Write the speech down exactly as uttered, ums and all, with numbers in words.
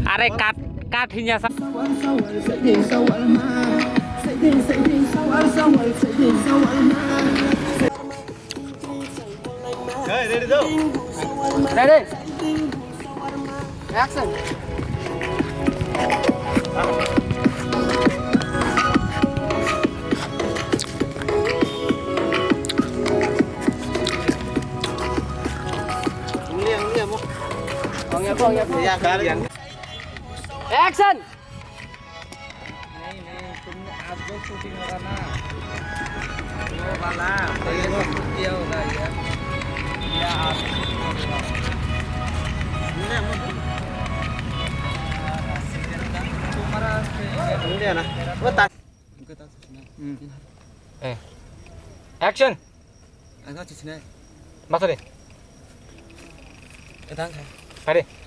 Are kat, kat hinya sa. Ready? Action. Action. नहीं, नहीं, तुमने आज जो शूटिंग होगा ना, वो वाला, पहले तो शूट किया होगा ये। या आप तुम्हारा ए, action. Masari. Kare.